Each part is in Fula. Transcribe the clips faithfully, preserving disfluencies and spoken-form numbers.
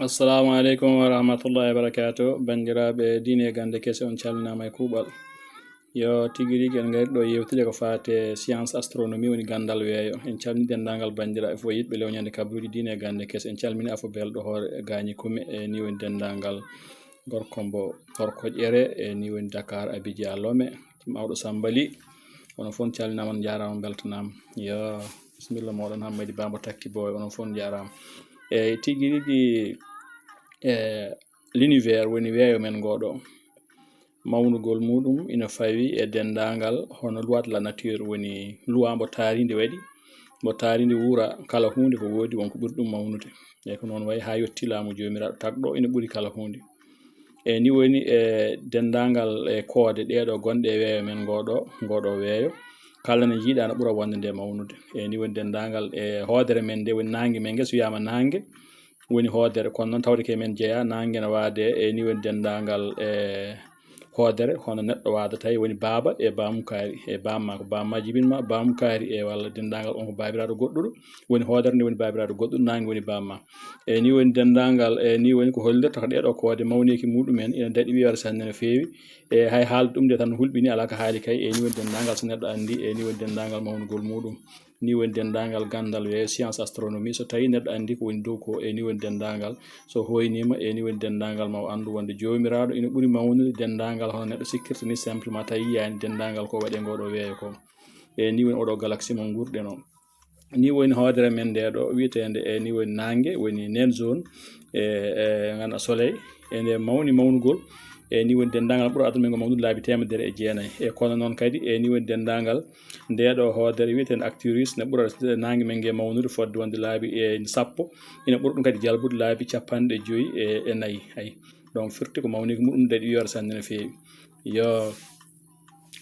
Assalamu aleykum wa rahmatullahi wa barakatuh. Banndiraaɓe diine e gannde kese, on calminaama e kuuɓal. Yo tigi rigi, en ngari ɗo yewtude ko faate science astronomie, woni ganndal weeyo. En calmini denndaangal banndiraaɓe fof, yiɗɓe lewñande kabaruuji diine e gannde kese. En calmini afo belɗo hoore gaañi kumi, e ni woni denndaangal gorko mbo gorko ƴere, e ni woni Dakar, Abidjan, Lomé, mawɗo Sambali. Onon fof calminaama, on njaaraama, on mbeltanaama. Yo, bisimilla mooɗon, Hammadi Bambo Takki Boy, onon fof njaaraama. Eyi, tigi rigi, e, l'univers woni weeyo men ngoo ɗo. Mawnugol muɗum ina fawi e denndaangal hono loi de la nature, woni loi mbo taarinde waɗi, mbo taarinde wuura, kala huunde ko woodi, won ko ɓuri ɗum mawnude. Eyi, ko noon wayi haa yotti laamu Joomiraaɗo tagɗo, ina ɓuri kala huunde. E ni woni e denndaangal e koode ɗee ɗo gonɗe e weeyo men ngoo ɗo, ngoo ɗo weeyo, kala ne jiiɗa na ɓura wonde nde mawnude. E ni woni denndaangal e hoodere men nde, woni naange men nge, so wiyaama naange, woni hoodere, kono noon tawde ke men jeyaa, naange ne waade e ni woni denndaangal e hoodere, hono neɗɗo waadata e woni baaba e baamukaari, e bamma, ko bamma jibinma, baamukaari e walla denndaangal on ko baabiraaɗo goɗɗuɗo, woni hoodere nde woni baabiraaɗo goɗɗuɗo, naange woni bamma. E ni woni denndaangal, e ni woni ko hollirta ko ɗee ɗo koode mawneeki muɗum en ina daɗi wiyeede sanne no feewi. E hay haalde ɗum nde tan hulɓini, alaa ko haali kay, e ni woni denndaangal so neɗɗo anndi, e ni woni denndaangal mawnugol muɗum. Ni woni denndaangal ganndal weeyo, science astronomie, so tawii neɗɗo anndi ko woni dow ko, e ni woni denndaangal, so hooyniima, e ni woni denndaangal ma o anndu wonde Joomiraaɗo ina ɓuri mawnude denndaangal hono neɗɗo sikkirta ni, simplement tawi yiyaani denndaangal ko waɗi e ngoo ɗo weeyo ko. E ni woni oo ɗo galaxie mo nguurɗen o. Ni woni hoodere men nde ɗo wiyeteende, e ni woni naange, woni nen zone, e, e ngana soleil, e nde mawni mawnugol, e ni woni denndaangal ɓura aduna men ngo mawnude laabi teemedere e jeenayi. E kono noon kadi, e ni woni denndaangal nde ɗo hoodere wiyeteende Arcturus ne ɓura naange men nge mawnude fodde wonde laabi e sappo, ina ɓura ɗum kadi jalbude laabi capanɗe joyi e, e nayi. Ayi, donc firti ko mawneeki muɗum daɗi wiyeede sanne no feewi. Yo,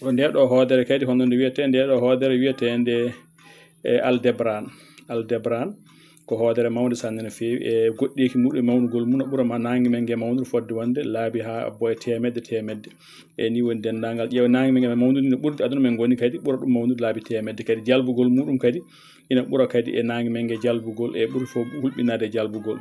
o nde ɗo hoodere kadi, hono nde wiyetee, nde ɗo hoodere wiyeteende, e, Aldebaran. Aldebaran ko hoodere mawnde sanne no feewi, e goɗɗeeki muɗum e mawnugol mum no ɓura ma naange men nge mawnude fodde wonde laabi haa abbo e teemedde, teemedde. E ni woni denndaangal, ƴeewa naange men nge mawnude no ɓurde aduna men ngoni kadi, ɓura ɗum mawnude laabi teemedde. Kadi jalbugol muɗum kadi ina ɓura kadi e naange men nge jalbugol, e ɓuri fof hulɓinaade e jalbugol.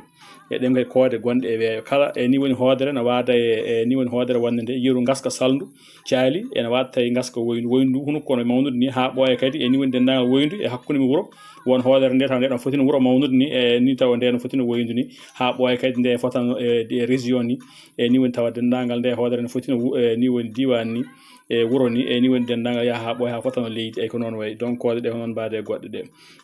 E ɗen kay koode gonɗe e weeyo. Kala e ni woni hoodere no waada e, e ni woni hoodere wonde nde yeru ngaska salndu caali, ene waada tawi ngaska woyndu. Woyndu hunuko kono mawnude ni haa ɓooya kadi, e ni woni denndaangal woyndu e hakkunde mi wuro. Won hoodere nde taw nde ɗon fotino wuro mawnude ni, e ni tawa nde no fotino woyndu ni, haa ɓooya kadi nde fotano e, e région ni. E ni woni tawa denndaangal nde hoodere no fotino wu-, e ni woni diiwaan ni, e wuro ni, e ni woni denndaangal yaha haa ɓooya haa fotano leydi, ay ko noon wayi. Donc koode ɗe ko noon mbaade e goɗɗe ɗe.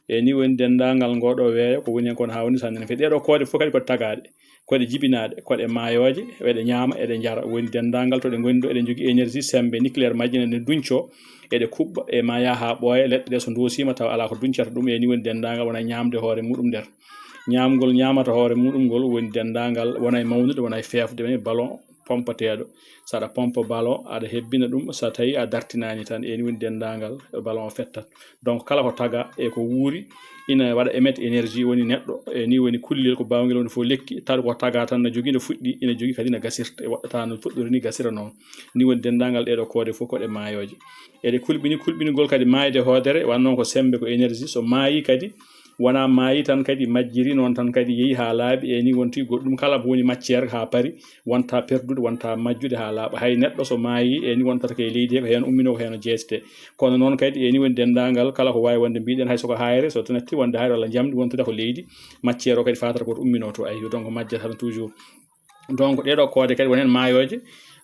E ni woni denndaangal ngoo ɗo weeyo ko woni heen kon haa woni sanne no feewi. Ɗee ɗo koode fof kadi ko tagaaɗe, ko ɗe jibinaaɗe, ko ɗe maayooje, eɗe ñaama, eɗe njara. Woni denndaangal to ɗe ngoni ɗo, eɗe njogii énergie, semmbe nucléaire majje ne, ne duñcoo, eɗe kuɓɓa, e ma yaha haa ɓooya, leɗɗe ɗe so ndoosiima tawa alaa ko duñcata ɗum. E ni woni denndaangal wona ñaamde hoore muɗum nder. Ñaamgol ñaamata hoore muɗum ngol woni denndaangal wona e mawnude, wona e feefde, woni ballon pompateeɗo. So aɗa pompa ballon, aɗa hebbina ɗum, so tawii a dartinaani tan, e ni woni denndaangal ballon o fettat. Donc kala ko taga e ko wuuri ina waɗa émettre énergie, woni neɗɗo, e ni woni kullel ko baawngel woni fof lekki, tawa ko taga tan no jogii no fuɗɗi, ina jogii kadi no gasirta, e waɗata no fuɗɗori ni gasira noon. Ni woni denndaangal ɗee ɗo koode fof ko ɗe maayooje. Eɗe kulɓini, kulɓinigol kadi maayde hoodere, wano noon ko semmbe ko énergie, so maayi kadi, wona maayi tan kadi majjiri, noon tan kadi yehi haa laaɓi, e ni wonti goɗɗum kala ko woni matière haa paari, wonta perdude, wonta majjude haa laaɓa. Hay neɗɗo so maayi, e ni wontata ko e leydi he, ko heen umminoo, ko heen o jeeytetee. Kono noon kadi, e ni woni denndaangal kala ko waawi wonde mbiɗen, hay so ko haayre, so natti wonde haayre walla njamndi, wontude ko leydi, matière o kadi faatata ko to umminoo to, ayi, donc majjata tan toujours. Donc ɗee ɗo koode kadi woni heen maayooje,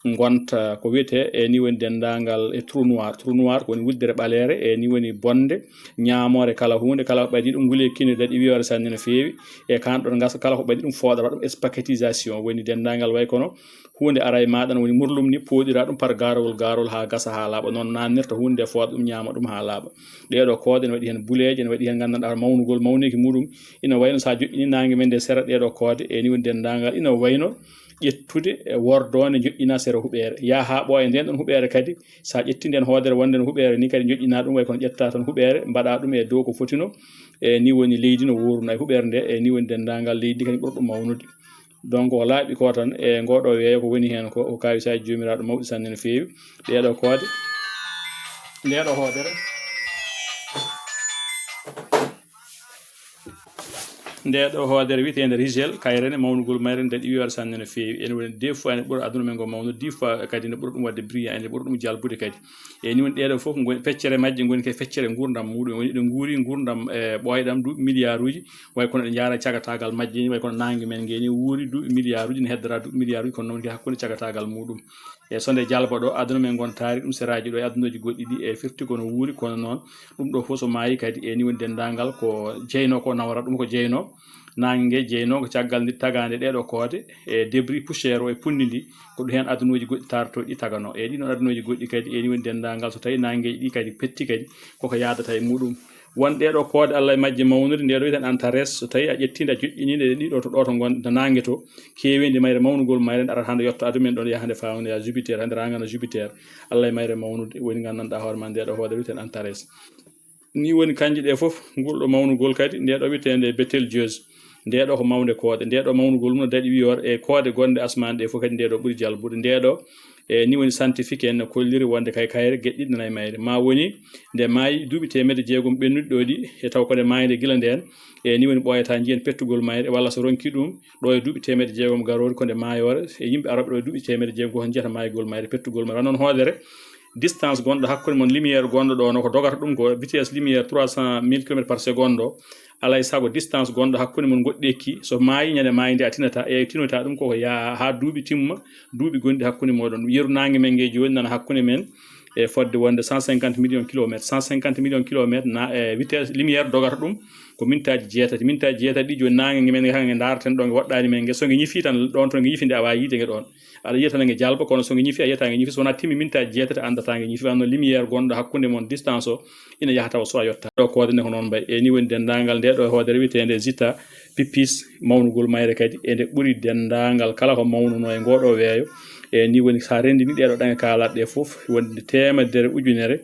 ngonta ko wiyetee, e ni woni denndaangal e trou noir. Trou noir ko woni wuddere ɓaleere, e ni woni bonde ñaamoore kala huunde, kala ko ɓadii ɗum, nguleeki ne daɗi wiyeede sanne no feewi, e kan ɗon ngaska kala ko ɓadii ɗum fooɗata ɗum, spaghettisation, woni denndaangal way kono huunde ara e maaɗa no woni murlum ni, pooɗira ɗum par gaarowol, gaarowol haa gasa, haa laaɓa. Noon naatnirta huunde nde, fooɗa ɗum, ñaama ɗum haa laaɓa. Ɗee ɗo koode ne waɗi heen buleeje, ne waɗi heen nganndanɗaa mawnugol, mawneeki muɗum ina wayno so a joƴƴini naange men nde sera ɗee ɗo koode, e ni woni denndaangal, ina wayno ƴettude e wordoonde, joƴƴina sera huɓeere, yaha haa ɓooya nden ɗon huɓeere kadi. So a ƴetti nden hoodere wonde no huɓeere ni kadi, joƴƴina ɗum, way kono ƴetta tan huɓeere, mbaɗa ɗum e dow ko fotino, e ni woni leydi no wuurno e huɓeere nde, e ni woni denndaangal leydi ndi kadi ɓura ɗum mawnude. Donc ko laaɓi ko tan e ngoo ɗo weeyo ko woni heen ko, ko kaawisaaji Joomiraaɗo mawɗi sanne no feewi. Ɗee ɗo koode, ndee ɗo hoodere. Nde ɗo hoodere wiyeteende Rigel, kayre ne mawnugol mayre ne daɗi wiyeede sanne no feewi. Ene woni deux fois ene ɓura aduna men ngo mawnude, dix fois kadi ne ɓura ɗum waɗde brillant, ene ɓura ɗum jalbude kadi. E ni woni ɗeɗo fof ngoni, feccere majje ngoni ke feccere nguurndam muɗum. Woni ɗe nguuri nguurndam e ɓooyɗam duuɓi milliard uji, way kono ɗe njaara cagatagal majje ni, way kono naange men nge ni wuuri duuɓi milliard uji, ne heddora duuɓi milliard uji, kono noon ke hakkunde cagatagal muɗum. E so nde jalba ɗo, aduna men ngon taari ɗum seraaji ɗo e adunuuji goɗɗi ɗi e firti kono wuuri, kono noon ɗum ɗo fof so maayi kadi e ni woni denndaangal ko jeyno ko nawra ɗum ko jeyno. Naange nge jeyno ko caggal nde tagaande ɗeɗo koode e débris poussière o e punndi ndi, ko ɗum heen adunuuji goɗɗi taarotooɗi ɗi tagano. E ɗi noon adunuuji goɗɗi kadi e ni woni denndaangal so tawi naangeeji ɗi kadi petti kadi koko yaadata e muɗum. Won ɗeɗo koode Allah e majje mawnude, nde ɗo wiyeten Antares, so tawi a ƴetti nde a joƴƴini nde ɗiɗo to ɗo to ngon to naange to, keeweendi mayre mawnugol mayre nde arata nde yotta aduna men ɗon yaha nde fawnde ya Jupiter, hande rangana Jupiter. Allah e mayre mawnude woni nganndanɗaa hoore ma nde ɗo hoodere wiyeten Antares. Ni woni kanji ɗe fof, ngol ɗo mawnugol kadi, nde ɗo wiyeteende Betelgeuse. Nde ɗo ko mawnde koode, nde ɗo mawnugol mum no daɗi wiyoore e koode gonɗe asmaan ɗe fof kadi nde ɗo ɓuri jalbude. Nde ɗo, e ni woni scientifique en no kolliri wonde kay kayre geɗe ɗiɗi nana e mayre. Ma woni nde maayi duuɓi teemedde jeegom ɓennuɗi ɗo ɗi, e taw ko nde maayi nde gila ndeen, e ni woni ɓooyata njiyen pettugol mayre, walla so ronki ɗum ɗo e duuɓi teemedde jeegom garooɗi ko nde maayoore, e yimɓe arooɓe ɗo e duuɓi teemedde jeegom ko njiyata maayugol mayre, pettugol mayre. Wano on hoodere, distance gonɗo hakkunde mon lumière gonɗo ɗo no ko dogata ɗum ko vitesse lumière trois cent mille kilomètres par seconde o. Alay sago distance gonɗo hakkunde mon goɗɗi ekki, so maayi ñande maayi nde a tinata, e tinoyta ɗum koko yaa haa duuɓi timma, duuɓi gonɗi hakkunde moɗon. Yeru naange men nge jooni nana hakkunde men e fodde wonde cent cinquante millions kilomètres. Cent cinquante millions kilomètres na e vitesse lumière dogata ɗum ko mintaaji jeetati. Mintaaji jeetati ɗi jooni naange nge men nge hanga nge ndaaraten ɗo nge woɗɗaani men nge. So nge ñifi tan ɗon to nge ñifi nde a waawi yiide nge ɗon. Aɗa yiya tan nge jalba, kono so nge ñifi, a yiyata nge ñifi. So wonaa timmi mintaaji jeetati, a anndataa nge ñifi. Wano lumière gonɗo hakkunde mon distance o, ina yaha tawa so a yotta. Ɗo koode ne ko noon mbayi. E ni woni denndaangal nde ɗo hoodere wiyeteende Zeta Pipis, mawnugol mayre kadi, e nde ɓuri denndaangal kala ko mawnuno e ngoo ɗo weeyo. E ni woni so a renndini ɗee ɗo ɗaŋe kaalaɗe ɗe fof, wonde teemedere ujunere,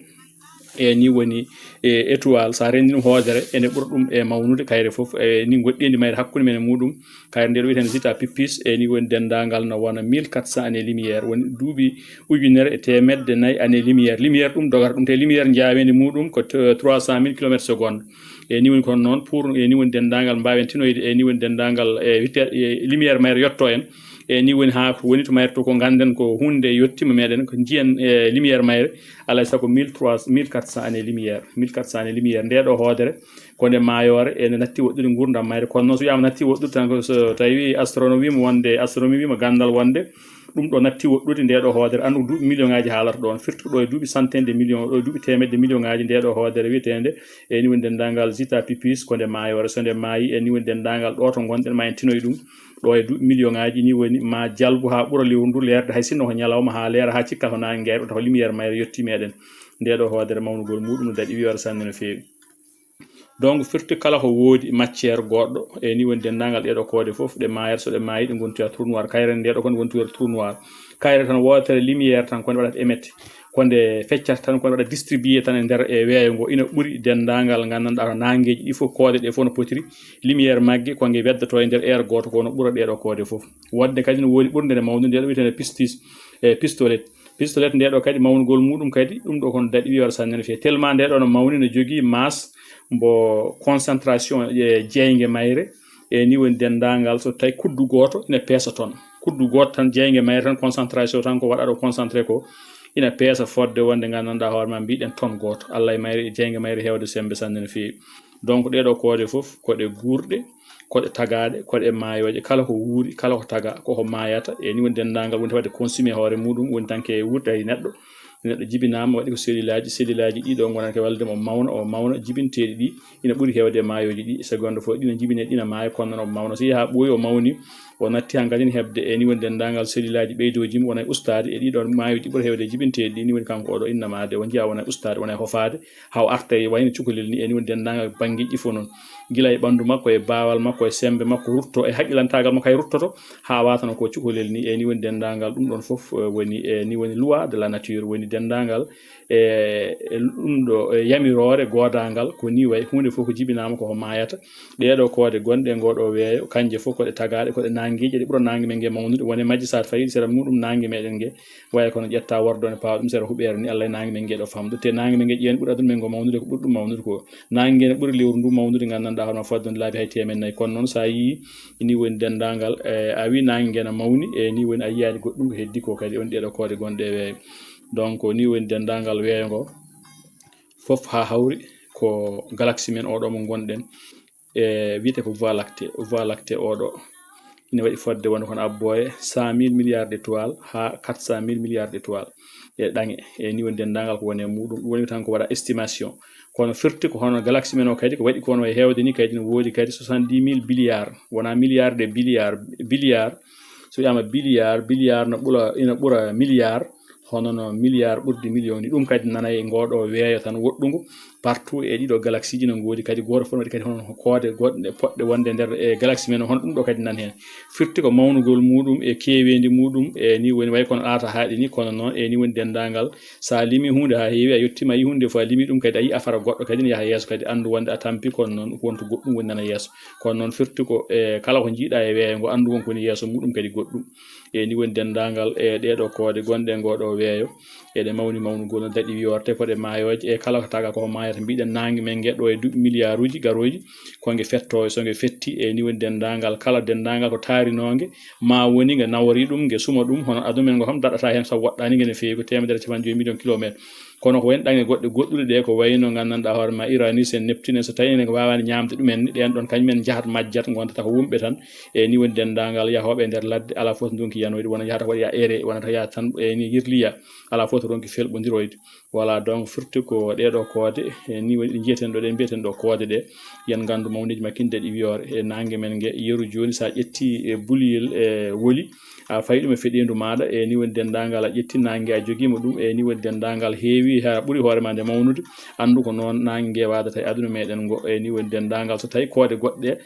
e ni woni e étoile, so a renndini ɗum hoodere, ene ɓura ɗum e mawnude kayre fof. E ni goɗɗi endi mayre hakkunde men e muɗum, kayre nde ɗo wiyeten Zeta Pipis, e ni woni denndaangal no wona mille quatre cents année lumière, woni duuɓi ujunere e teemedde nayi année lumière. Lumière ɗum dogata ɗum, te lumière njaawendi muɗum ko t-, trois cent mille kilomètres seconde. E ni woni kono noon, pour e ni woni denndaangal mbaawen tinoyde, e ni woni denndaangal e witte-, e lumière mayre yotto en. E ni woni haa ko woni to mayre to ko ngannden ko huunde yottima meɗen, ko njiyen e lumière mayre, alay sago mille trois, mille quatre cents année lumière, mille quatre cents année lumière. Nde ɗo hoodere ko nde maayoore, e nde natti woɗɗude nguurndam mayre. Kono noon so wiyaama natti woɗɗude tan, ko so tawi astronomie wiima wonde, astronomie wiima ganndal wonde ɗum ɗo natti woɗɗude nde ɗo hoodere, anndu duuɓi million ngaaji haalata ɗoon, firti ko ɗo e duuɓi centaine de million, ɗo e duuɓi teemedde million ngaaji nde ɗo hoodere wiyeteende, e ni woni denndaangal Zeta Pipis, ko nde maayoore. So nde maayi, e ni woni denndaangal ɗo to ngonɗen, ma en tinoy ɗum, ɗo e duuɓi million ngaaji, ni woni ma jalbu haa ɓura lewru ndu leerde, hay sinno ko ñalawma, haa leera, haa cikka ko naange nge, wata ko lumière mayre yotti meɗen. Nde ɗo hoodere mawnugol muɗum no daɗi wiyoore sanne no feewi. Donc, firti kala ko woodi matière goɗɗo, e ni woni denndaangal ɗeɗo koode fof, ɗe maayata, so ɗe maayi, ɗe ngontoya trou noir. Kayre nde ɗo kon ngontoyata trou noir. Kayre tan wootere lumière tan ko nde waɗata émettre, ko nde feccata tan, ko nde waɗata distribué tan e nder e weeyo ngo. Ina ɓuri denndaangal nganndanɗaa ko naangeeji ɗi fof, koode ɗe fof no potiri. Lumière magge ko nge weddoto e nder heure gooto ko no ɓura ɗeɗo koode fof. Wonde kadi no woodi ɓurnde nde mawnude, nde ɗo wiyetee pistis, e pistolet. Pistolet nde ɗo kadi mawnugol muɗum kadi, ɗum ɗo kono daɗi wiyoore sanne no feewi. Tellement nde ɗo no mawni, no jogii masse mbo concentration e jeynge mayre. E ni woni denndaangal, so tawi kuddu gooto ina peesa ton. Kuddu gooto tan, jeynge mayre tan, concentration tan ko waɗa ɗo concentré ko, ina peesa fodde wonde nganndanɗaa hoore ma mbiɗen ton gooto. Allah e mayre, e jeynge mayre heewde semmbe sanne no feewi. Donc ɗeɗo koode fof ko ɗe guurɗe, ko ɗe tagaaɗe, ko ɗe maayooje. Kala ko wuuri, kala ko tagaa, koko maayata. E ni woni denndaangal woni waɗde consumé hoore muɗum, woni tan ke wuurde hay neɗɗo. Neɗɗo jibinaama, waɗi ko cellule aji, cellule aji ɗiɗo ngonata ke wallude mo mawna, o mawna, jibinteeɗi ɗi ina ɓuri heewde e maayooji ɗi. Seconde fof ɗi no jibinee, ɗi no maaya, kono noon o mawna. So yehi haa ɓooyi, o mawni, o natti hankadi ne heɓde e ni woni denndaangal cellule aji ɓeydooji mum, wona e ustaade e ɗiɗo maayooji ɓuri heewde e jibinteeɗi ɗi. Ni woni kanko oɗo innama de, o njiya wona e ustaade, wona e hofaade, haa o arta e wayno cukalel ni. E ni woni denndaangal banngeeji ɗi fof noon, gila e ɓanndu makko, e baawal makko, e semmbe makko rutto, e haqqilantaagal makko hay ruttoto, haa waatano ko cukalel ni. E ni woni denndaangal ɗum ɗon fof, eh, woni, e ni woni loi de la nature, woni denndaangal e e ɗum ɗo e yamiroore goodaangal. Ko ni wayi, huunde fof ko jibinaama ko ko maayata. Ɗee ɗoo koode gonɗe e ngoo ɗoo weeyo, kanje fof ko ɗe tagaaɗe, ko ɗe naangeeje, ɗe ɓura naange men nge mawnude. Woni majji, so a fayii sera muuɗum naange meɗen nge, wayi kono ƴetta wordo ne pawa ɗum sera huɓeere ni, Allah e naange men nge ɗo famɗo. Te naange men nge ƴeewen ɓuri aduna men ngo mawnude, ko ɓuri ɗum mawnude ko. Naange nge ne ɓuri lewru ndu mawnude, nganndanɗaa hono fodde laabi hay teemen nayi. Kono noon, so a yii, ni woni denndaangal, e, a wii naange nge na mawni, e ni woni a yiyaani goɗɗum ko heddi ko kadi on ɗee ɗoo koode gonɗe e weeyo. Donc, ni woni denndaangal weeyo ngo fof haa hawri ko galaxie men oo ɗoo mo ngonɗen, e, wiyetee ko Voie lactée. Voie lactée oo ɗoo ina waɗi fodde wonde kono abbooye cent mille milliards d'étoiles haa quatre cent mille milliards d'étoiles e ɗaŋe. E ni woni denndaangal ko woni e muuɗum. Ɗum woni tan ko waɗa estimation. Kono firti ko hono galaxie men o kadi ko waɗi ko no e heewde ni kadi no woodi kadi soixante-dix mille billiards. Wonaa milliards de, billiards, billiards. So wiyaama billiards, billiards no ɓura, ina ɓura milliards. Hono no milliards ɓurdi million ni. Ɗum kadi nana e ngoo ɗoo weeyo tan woɗɗungo. Partout e ɗiɗo galaxie ji no ngoodi kadi, gooto fof no waɗi kadi hono koode goɗɗe poɗɗe wonde nder e galaxie men o, hono ɗum ɗo kadi nan heen. Firti ko mawnugol muuɗum e keeweendi muuɗum, e ni woni way kono aata haaɗi ni, kono noon e ni woni denndaangal. So a limi huunde haa heewi, a yettiima a yii huunde fof, a limi ɗum kadi, a yii a fara goɗɗo kadi ne yaha yeeso kadi, anndu wonde a tampi, kono noon wonto goɗɗum woni nana yeeso. Kono noon firti ko e kala ko njiiɗaa e weeyo ngo, anndu won ko woni yeeso muuɗum kadi goɗɗum. E ni woni denndaangal e ɗee ɗoo koode gonɗe e ngoo ɗoo weeyo. Eɗe mawni mawnugol no daɗi wiyoore, te ko ɗe maayooje, e kala ko taga ko maayata. Mbiɗen naange men nge ɗo e duuɓi miliyaaruuji garooji, ko nge fettoowo, so nge fetti, e ni woni denndaangal, kala denndaangal ko taarinoonge, ma woni nge nawori ɗum, nge suma ɗum, hono aduna men ngo kam daɗata heen, sabu woɗɗaani nge no feewi, ko teemedere e capanɗe joyi million kilomètre. Kono ko wayi no ɗaŋe goɗɗe goɗɗuɗe ɗe, ko wayi no nganndanɗaa hoore ma Uranus en, Neptune en, so tawii ene waawaani ñaamde ɗum en, ɗeen ɗoon kañum en njahat majjat, ngontata ko wumɓe tan. E ni woni denndaangal yahooɓe e nder ladde, alaa fof to ndonki yanoyde, wona yahata waɗa ere, wonata yahata tan e ni yirliya, alaa fof to ronki felɓondiroyde. Voilà, donc firti ko ɗee ɗoo koode, e ni woni ɗe njiyeten ɗo, ɗe mbiyeten ɗo koode ɗe, yen nganndu mawneeji makko ine daɗi wiyoore. E naange men nge yeru jooni, so a ƴetti e buliyel e woli, a fayi ɗum e feɗeendu maaɗa, e ni woni denndaangal a ƴetti naange a jogiima ɗum, e ni woni denndaangal heewi, haa ɓuri hoore ma nde mawnude, anndu ko noon naange nge waadata e aduna meɗen ngo, e ni woni denndaangal so tawi koode goɗɗe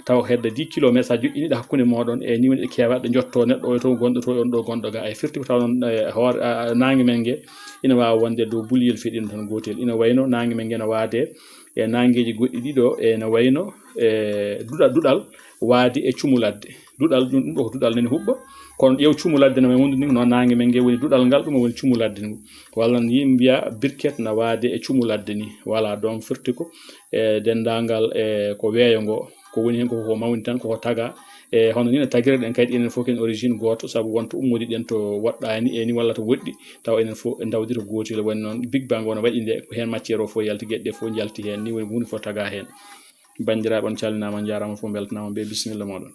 taw hedda dix kilomètres, so a joƴƴini ɗe hakkunde mooɗon, e ni woni ɗe keewa, ɗe njotto neɗɗo o to gonɗo to, on ɗo gonɗo ga. E firti ko taw noon, e, hoore, a, a, naange men nge ina waawa wonde dow buliyel feɗiino tan gootel. Ina wayno naange men nge no waade e naangeeji goɗɗi ɗiɗo, e no wayno, e, duɗa-, duɗal waadi e cumu ladde. Duɗal, ɗum, ɗum ɗo ko duɗal nani huɓɓa. Kono ƴeew cumu ladde no wondude ni, no naange men nge woni duɗal ngal, ɗum woni cumu ladde ngu. Walla no yimɓe mbiya birket na waade e cumu ladde ni. Voilà, donc firti ko e denndaangal e ko weeyo ngo, ko woni heen ko, ko mawni tan, koko taga. E hono ni no tagirɗen kadi enen fof ken origine gooto, sabu wonto ummodiɗen to woɗɗaani, e ni walla to woɗɗi, tawa enen fof en ndawdi to gootel. Woni noon Big Bang o no waɗi nde, ko heen matière o fof yalti, geɗe ɗe fof njalti heen, ni woni huunde fof taga heen. Banndiraaɓe, on calminaama, on njaaraama fof, mbeltanaama, mbe bisimilla mooɗon.